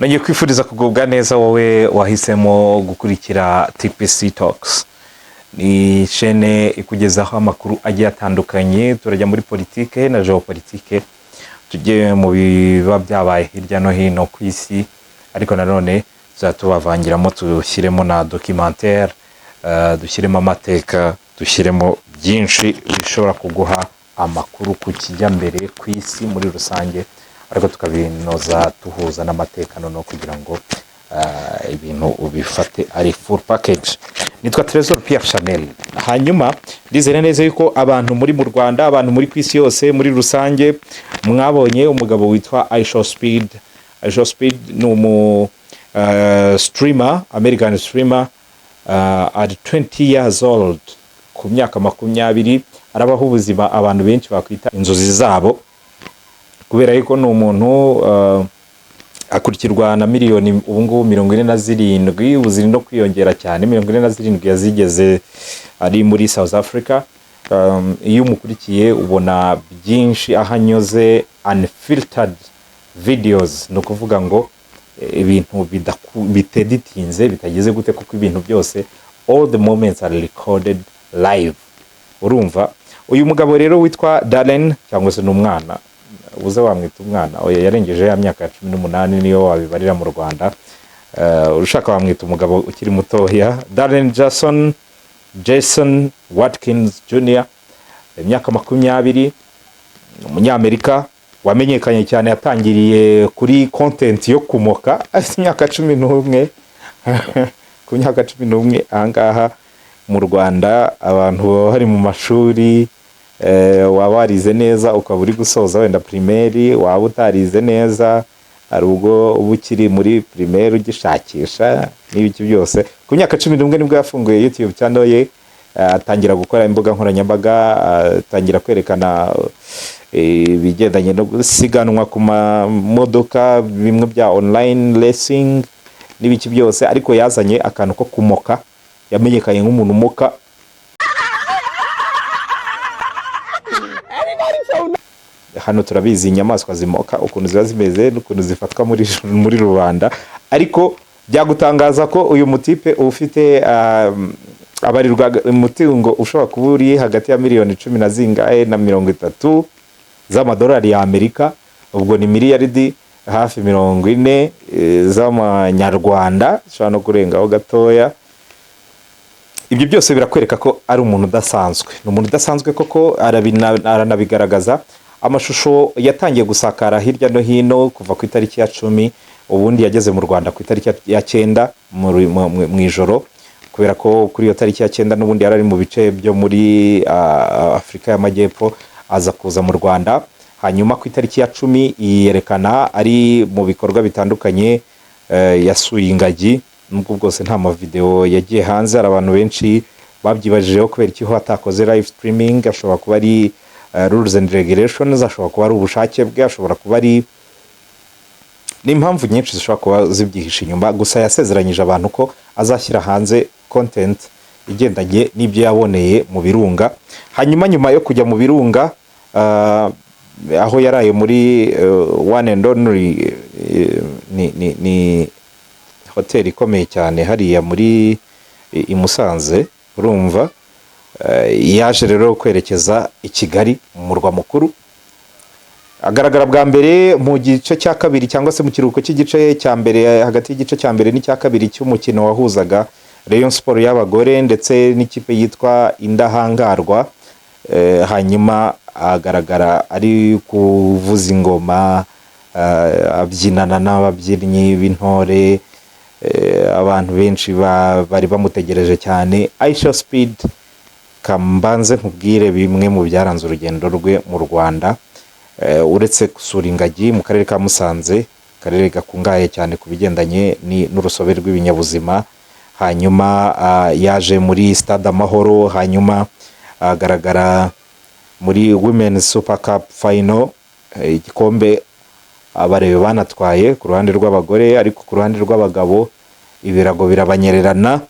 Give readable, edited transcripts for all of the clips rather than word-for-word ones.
Nongeye kwifuriza kugubwa neza wowe wahisemo gukurikira TPC Talks. Ni chaîne ikugezaho amakuru agiye atandukanye. Turajya muri politike na géopolitique, tujye mu biba byabaye hirya no hino ku isi, ariko nanone tuzajya tubavangiramo, dushyiremo na documentaire, dushyiremo amateka, dushyiremo byinshi bishobora kuguha amakuru ku kijya mbere ku isi muri rusange, ariko tukabinoza tuhuza n'amateka noneho kugira ngo ibintu ubifate ari full package. Nitwa Trésor Pierre Chanel. Hanyuma ndizera neza yuko abantu muri mu Rwanda, abantu muri ku isi yose muri rusange, mwabonye umugabo witwa IShowSpeed. IShowSpeed ni umu streamer, American streamer, at 20 years old, ku myaka 20, arabaho ubuzima abantu benshi bakwita inzozi zabo, kubera yuko ni umuntu akurikirwa na miliyoni ubu ngubu 47, ubu ziri no kwiyongera cyane. 47 yazigeze ari muri South Africa. Iyo umukurikiye ubona byinshi aho anyuze, unfiltered videos, ni ukuvuga ngo ibintu biteditinze, bitageze gute, kuko ibintu byose, all the moments are recorded live. Urumva uyu mugabo rero witwa Darren, cyangwa se n'umwana ubuze wamwita umwana, oya, yarengeje ya myaka ya 18 niyo wabibarira mu Rwanda. Ushaka wamwita umugabo ukiri mutoya. Darren Jason Watkins Jr, imyaka 20, umunyamerika wamenyekanye cyane. Yatangiriye kuri content yo kumoka afite imyaka 11. Ku myaka 11, ahangaha mu Rwanda abantu baba bari mu mashuri, waba warize neza ukaba uri gusoza wenda primaire, waba utarize neza hari ubwo uba ukiri muri primaire ugishakisha n'ibiki byose. Ku myaka 11 nibwo yafunguye YouTube channel ye, atangira gukora imbuga nkoranyambaga, atangira kwerekana ibigendanye no gusiganwa ku mamodoka, bimwe bya online racing n'ibiki byose. Ariko yazanye akantu ko kumoka, yamenyekanye nk'umuntu umoka. Hano turabizi inyamaswa zimoka ukuntu ziba zimeze n'ukuntu zifatwa muri rubanda. Ariko byagutangaza ko uyu mutipe ufite abarirwa umutungo ushobora kuba uri hagati ya miliyoni cumi na zingahe na 30 z'amadolari ya Amerika, ubwo ni miliyaridi hafi 40 z'amanyarwanda, zishobora no kurengaho gatoya. Ibyo byose birakwereka ko ari umuntu udasanzwe. Ni umuntu udasanzwe koko, aranabigaragaza. Amashusho yatangiye gusakara hirya no hino kuva ku itariki ya 10. Ubundi yageze mu Rwanda ku itariki ya 9 mu ijoro, kubera ko kuri iyo tariki ya 9 n'ubundi yari ari mu bice byo muri Afurika y'Amajyepfo, aza kuza mu Rwanda. Hanyuma ku itariki ya 10 yerekana ari mu bikorwa bitandukanye, yasuye ingagi, nubwo bwose nta mavideo yagiye hanze. Hari abantu benshi babyibajijeho kubera iki atakoze live streaming. Ashobora kuba ari rules and regulations, ashobora kuba ari ubushake bwe, ashobora kuba ari ni impamvu nyinshi zishobora kuba zibyihishe inyuma. Gusa yasezeranyije abantu ko azashyira hanze content igendanye n'ibyo yaboneye mu birunga. Hanyuma nyuma yo kujya mu birunga, aho yaraye muri One and Only, ni hoteli ikomeye cyane hariya muri i Musanze, urumva, yaje rero kwerekeza i Kigali mu murwa mukuru. Agaragara bwa mbere mu gice cya kabiri, cyangwa se mu kiruhuko cy'igice cya mbere, hagati y'igice cya mbere n'icya kabiri cy'umukino wahuzaga Rayon Sport y'abagore ndetse n'ikipe yitwa Indahangarwa. Hanyuma agaragara ari kuvuza ingoma, abyinana n'ababyinnyi b'intore. Abantu benshi bari bamutegereje cyane. IShowSpeed, kambanze nkubwire bimwe mu byaranze urugendo rwe mu Rwanda. Uretse gusura ingagi mu karere ka Musanze, akarere gakungahaye cyane ku bigendanye n'urusobe rw'ibinyabuzima, hanyuma yaje muri Stade Amahoro, hanyuma agaragara muri Women Super Cup Final, igikombe abarebe banatwaye ku ruhande rw'abagore, ariko ku ruhande rw'abagabo ibirago birabanyererana.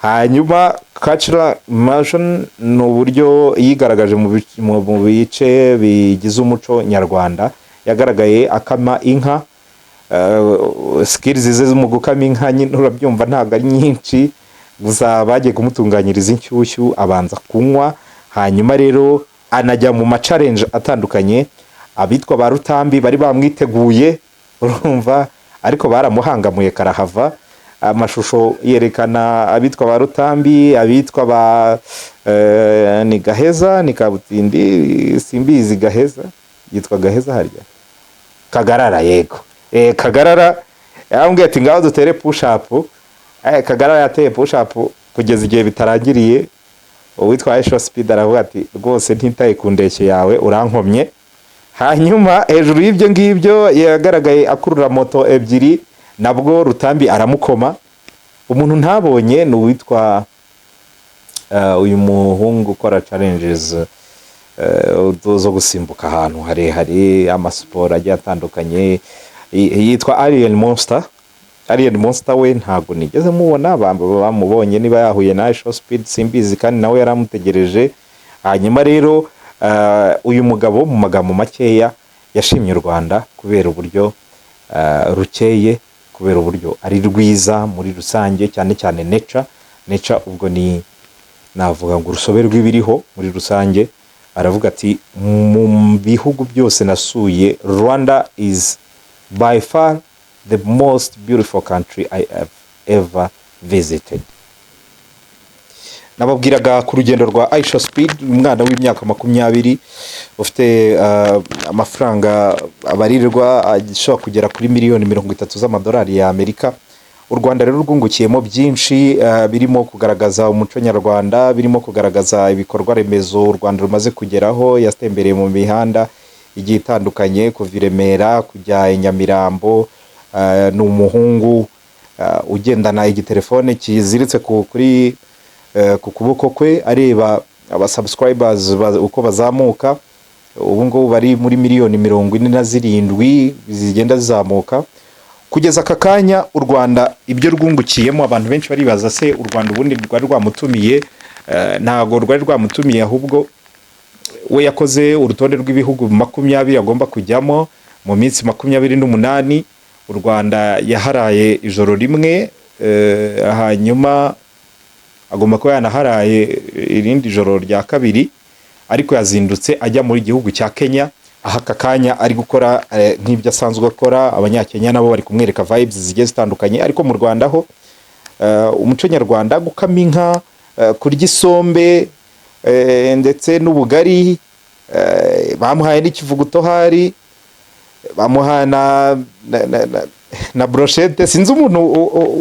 Hanyuma cultural immersion ni uburyo yigaragaje mu bice bigize umuco nyarwanda. Yagaragaye akama inka. Skills ze mu gukama inka nyine urabyumva ntabwo ari nyinshi. Gusa bagiye kumutunganyiriza inshyushyu, abanza kunywa, hanyuma rero anajya mu ma challenge atandukanye. Abitwa ba Rutambi bari bamwiteguye, urumva, ariko baramuhangamuye karahava. Amashusho yerekana abitwa ba Rutambi, abitwa ba ni Gaheza, ni Kabutindi, simbizi. Gaheza yitwa Gaheza harya? Kagarara, yego. Kagarara yarambwiye ati: "Ngaho dutere push up." Kagarara yateye push up kugeza igihe bitarangiriye. Uwitwa Aisha Speed aravuga ati: "Rwose ntitaye ku ndeshyo yawe, urankomye." Hanyuma hejuru y'ibyo ngibyo yagaragaye akurura moto ebyiri, nabwo Rutambi aramukoma. Umuntu ntabonye ni uwitwa uyu muhungu ukora challenges zo gusimbuka ahantu harehare, amasiporo agiye atandukanye, yitwa Alien Monster. Alien Monster we ntabwo nigeze mubona. Bamubonye niba yahuye na Aisha Speed simbizi, kandi nawe yaramutegereje. Hanyuma rero uyu mugabo mu magambo makeya yashimye u Rwanda kubera uburyo rukeye, kubera uburyo ari rwiza muri rusange, cyane cyane nature. Nature ubwo ni navuga ngo urusobe rw'ibiriho muri rusange. Aravuga ati: "Mu bihugu byose nasuye, Rwanda is by far the most beautiful country I have ever visited." Nababwiraga ku rugendo rwa Aisha Speed, umwana w'imyaka 20 ufite amafaranga abarirwa ashobora kugera kuri miliyoni 30 z'amadolari ya Amerika. U Rwanda rero rwungukiyemo byinshi, birimo kugaragaza umuco nyarwanda, birimo kugaragaza ibikorwa remezo u Rwanda rumaze kugeraho. Yatembereye mu mihanda igiye itandukanye, kuva i Remera kujya i Nyamirambo. Ni umuhungu ugendana igitelefone kiziritse ku kuboko kwe, areba aba subscribers uko bazamuka. Ubu ngubu bari muri miliyoni 47 zigenda zizamuka kugeza aka kanya. U Rwanda ibyo rwungukiyemo, abantu benshi baribaza: se u Rwanda ubundi rwari rwamutumiye? Ntabwo rwari rwamutumiye, ahubwo we yakoze urutonde rw'ibihugu 20 agomba kujyamo mu minsi 28. U Rwanda yaharaye ijoro rimwe, hanyuma agomba kuba yanaharaye irindi joro rya kabiri, ariko yazindutse ajya muri gihugu cya Kenya, aho aka kanya ari gukora nk'ibyo asanzwe akora. Abanyakenya nabo bari kumwereka vibes zigiye zitandukanye. Ariko mu Rwanda ho umuco nyarwanda, gukama inka, kurya isombe ndetse n'ubugari, bamuhaye n'ikivuguto, hari bamuhaye na brochette. Sinzi umuntu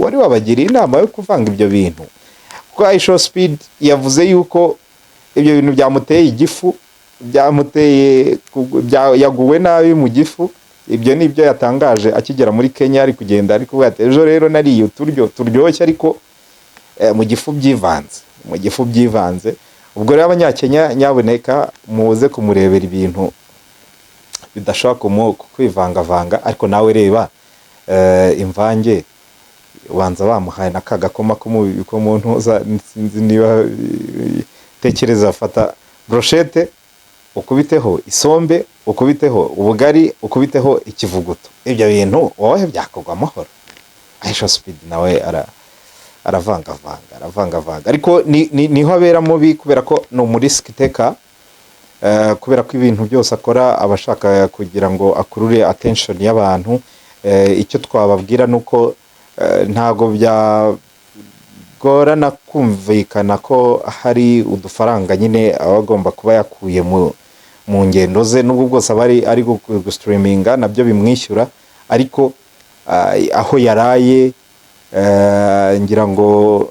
wari wabagiriye inama yo kuvanga ibyo bintu, kuko Aisha Speed yavuze yuko ibyo bintu byamuteye igifu, byamuteye yaguwe nabi mu gifu. Ibyo ni ibyo yatangaje akigera muri Kenya, ari kugenda ari kuvuga ati: "Ejo rero nariye uturyo turyoshye, ariko mu gifu byivanze, mu gifu byivanze." Ubwo rero Abanyakenya, nyabuneka muze kumurebera ibintu bidashobora kwivangavanga. Ariko nawe reba imvange, ubanza bamuhaye na ka gakoma ko mu ntuza, sinzi niba tekereza, fata brochette ukubiteho isombe, ukubiteho ubugari, ukubiteho ikivuguto, ibyo bintu wowe byakugwa amahoro? Aisha Speed nawe aravangavanga, aravangavanga, ariko niho abera mubi, kubera ko ni umu risk taker, kubera ko ibintu byose akora aba ashaka kugira ngo akurure attention y'abantu. Icyo twababwira ni uko ntabwo byagorana kumvikana ko hari udufaranga nyine aba agomba kuba yakuye mu ngendo ze, nubwo bwose aba ari gustreaminga nabyo bimwishyura. Ariko aho yaraye, ngira ngo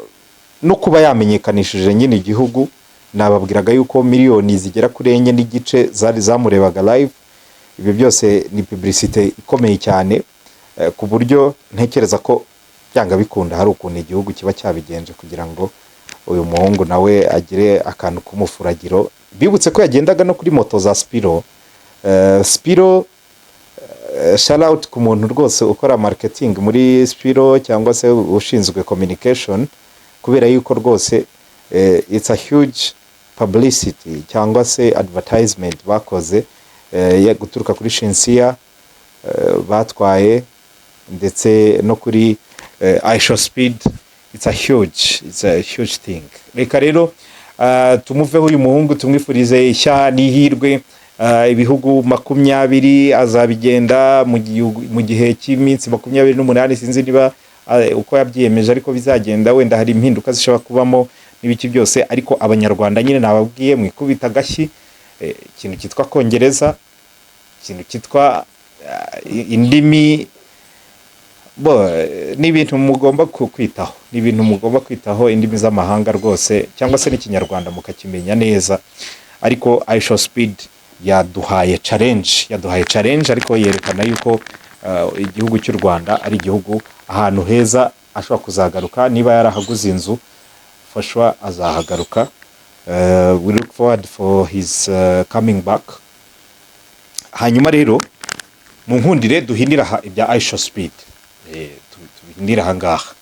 no kuba yamenyekanishije nyine igihugu. Nababwiraga yuko miliyoni zigera kuri 4.5 zari zamurebaga live. Ibyo byose ni publicité ikomeye cyane, ku buryo ntekereza ko byanga bikunda hari ukuntu igihugu kiba cyabigenje kugira ngo uyu muhungu nawe agire akantu k'umufuragiro. Bibutse ko yagendaga no kuri moto za Spiro. Spiro, shout out ku muntu rwose ukora marketing muri Spiro cyangwa se ushinzwe communication, kubera yuko rwose it's a huge publicity cyangwa se advertisement bakoze, guturuka kuri Shinsia batwaye. ndetse no kuri IShowSpeed. It's a huge thing. Reka rero tumuveho uyu muhungu, tumwifurize ishya n'ihirwe. Ibihugu 20 azabigenda mu gihe cy'iminsi 28. Sinzi niba uko yabyiyemeje ariko bizagenda, wenda hari impinduka zishobora kubamo n'ibiki byose. Ariko Abanyarwanda nyine nababwiye, mwikubita agashyi. Ikintu cyitwa Kongereza, ikintu cyitwa indimi bo, ni ibintu mugomba kwitaho, ni ibintu mugomba kwitaho, indimi z'amahanga rwose, cyangwa se n'Ikinyarwanda mukakimenya neza. Ariko IShowSpeed yaduhaye challenge, yaduhaye challenge, ariko yerekana yuko igihugu cy'u Rwanda ari igihugu ahantu heza ashobora kuzagaruka. Niba yarahaguze inzu, for sure azahagaruka. We look forward for his coming back. Hanyuma rero mu nkundire duhinira aha ibya IShowSpeed, tubihinire aha ngaha.